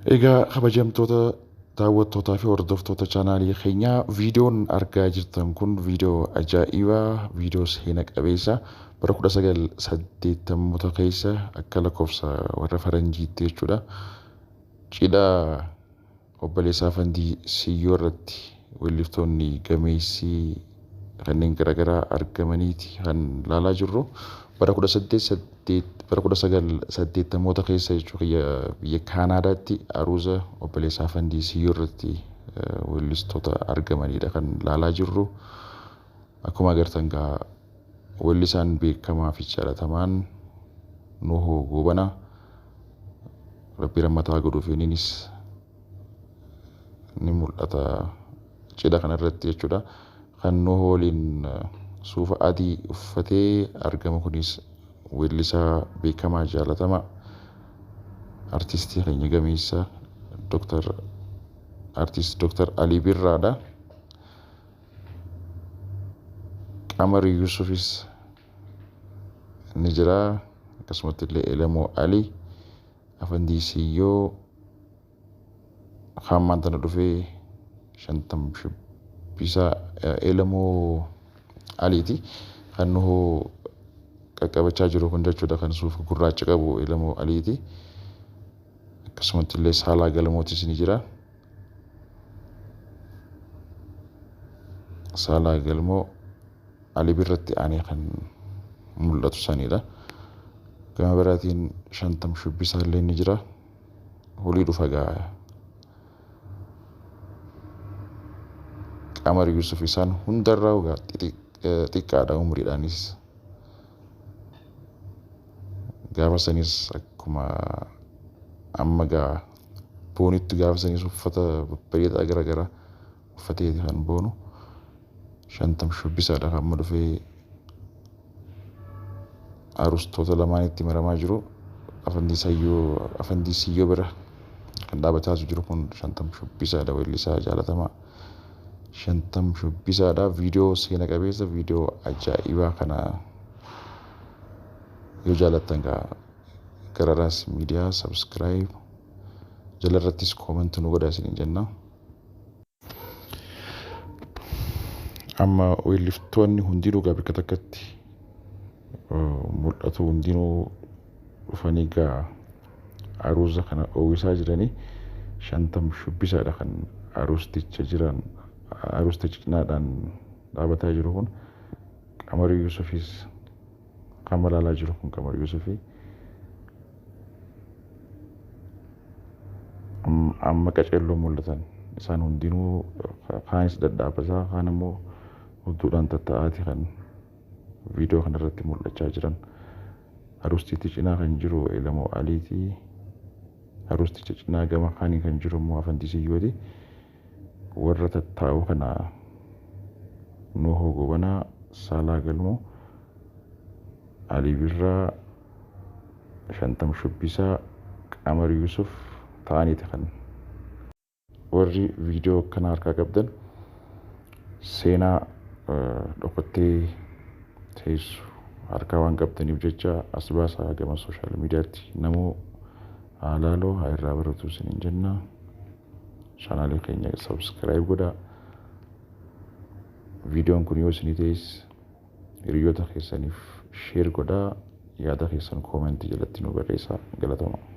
Egaa kabajamtoota daawwattootaa fi hordoftoota chaanaalii keenyaa, viidiyoon argaa jirtan kun viidiyoo ajaa'ibaa, viidiyoo seena qabeessa bara 1980moota keessa akka lakkoofsa warra faranjiitti jechuudha. Cidha obboleessaa Fandii Siyyoo irratti weelliftoonni gameessii kanneen garaagaraa argamaniiti kan ilaalaa jirru. Bara 1980moota keessa jechuudha, biyya Kaanaadaatti aruuza obboleessaa Fandii Siyyoo irratti weellistoota argamanidha kan ilaalaa jirru. Akkuma agartan gaa weellisaan beekamaa fi jaalatamaan Nuhoo Goobanaa, Rabbi rammataa godhuuf, innis ni mul'ata cidha kanarratti jechuudha. Kan Nuhoo waliin suufa adii uffatee argamu kunis weellisaa beekamaa jaalatamaa artistii keenya gameessa Dr. Artist Dr. Alii Birraadha. Qamar Yusufis ni jira. Akkasumatti illee Elemoo Alii, Afandii Siyyoo, hammaan tana dhufee Shantam Shubbisaa Elemoo Aliiti. Kan Nuhoo qaqqabachaa jiru kun jechuudha, kan suufa gurraacha qabu Elemoo Aliiti. Akkasumatti illee Saalaa Galmootis ni jira. Saalaa Galmoo Alii Birratti aanee kan mul'atu sanidha. Gama biraatiin Shantam Shubbisaa illee ni jira. Olii dhufa gaa. Qamar Yusuf isaan hundarraa gaa xiqqaadha umriidhaanis. Gaafa sanis akkuma amma gaa boonitti gaafa sanis uffata babbareedaa garaagaraa uffatee kan boonu Shantam Shubbisaadha kan amma dhufee arustoota lamaanitti maramaa jiru. Afandii Siyyoo bira kan dhaabataa jiru kun Shantam Shubbisaadha, weellisaa jaalatamaa Shantam Shubbisaadha. Viidiyoo seena qabeessa, viidiyoo ajaa'ibaa kana yoo jaalattan gaa Gararaas Miidiyaa subscribe, jalarrattis comment nu godhaa isiniin jenna. Amma weelliftoonni hundinuu gaa bakka takkatti mul'atu, hundinuu dhufanii gaa aruuza kana oowwisaa jiranii. Shantam Shubbisaadha kan aruusticha jiran, aruusticha cinaadhaan dhaabataa jiru kun. Qamar Yusufis kan malaalaa jiru kun Qamar Yusufii. Amma qaceelloo mul'atan isaan hundinuu, kaanis dhadhaabataa, kaan immoo hudduudhaan tatta'aati kan viidiyoo kanarratti mul'achaa jiran. Aruustiitti cinaa kan jiru Elemoo Aliiti. Aruusticha cinaa gama kaanii kan jiru immoo Afandii Siyyooti. Warra tattaa'u kana Nuhoo Gobanaa, Saalaa Galmoo, Alii Birraa, Shantam Shubbisaa, Qamar Yusuf ta'aniiti kan warri viidiyoo kana harkaa qabdan seenaa dhokattee teessu harkaa waan qabdaniif jecha as baasaa, gama sooshaal miidiyaatti namuu haa laaluu, haa irraa baratu isiniin jenna. Chaanaalii keenya subscribe godhaa. Viidiyoon kun yoo isinii ta'es hiriyoota keessaniif share godhaa. Yaada keessan koomentii jalatti nu barreessaa. Galatoomaa.